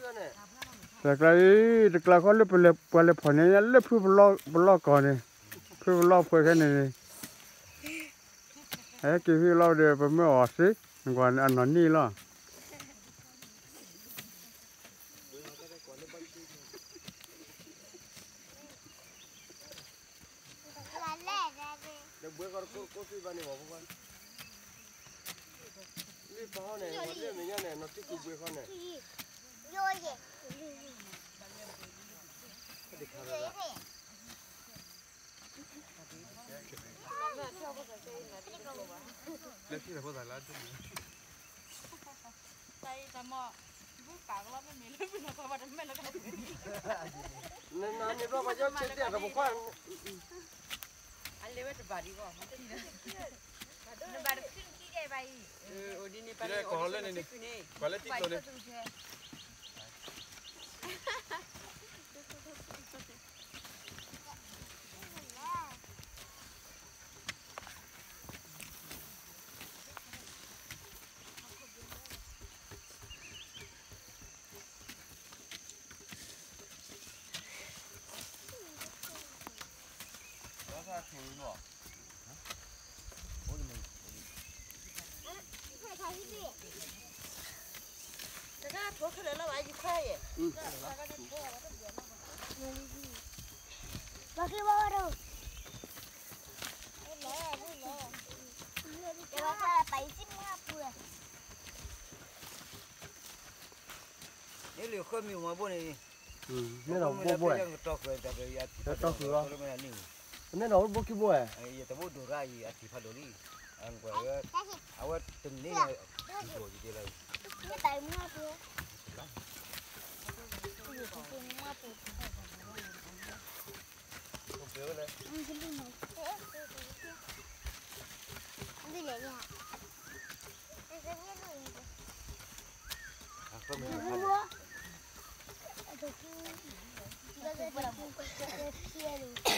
တကျါအံၤ တကျါဃီလၢပလဲၤပှၤလဲၤဖီၣ်န့ၢ်ညါလၢဖုပလီၢ်ကီၢ်န့ၣ်, ဖုပလီၢ်ဖှဲးခဲန့ၣ်န့ၣ်, ဟဲက့ၤဟံၣ်လီၤဒီး ပမၢအီၤစ့, နကွၢ်အနီၢ်နံၣ်လီၤ. န့ၣ်လၢဃၢမံၤမၤဘိၣ်န့ၣ်, မ့ၢ်လီၤဘိၣ်ဘိၣ်, တၢ်တီၢ်ဃုာ်လီၤ, မ့ၢ်လီၤဘိၣ်ခံဘိၣ်ဧါ, တဘိၣ်ဒိၣ်ရၣ်အံၤ အထံၣ်ဖးဒိၣ်လံ, အဝဲတန့ၢ်, ဒိၣ်ယံၤဒ်လၢ အဃိမ့ၢ်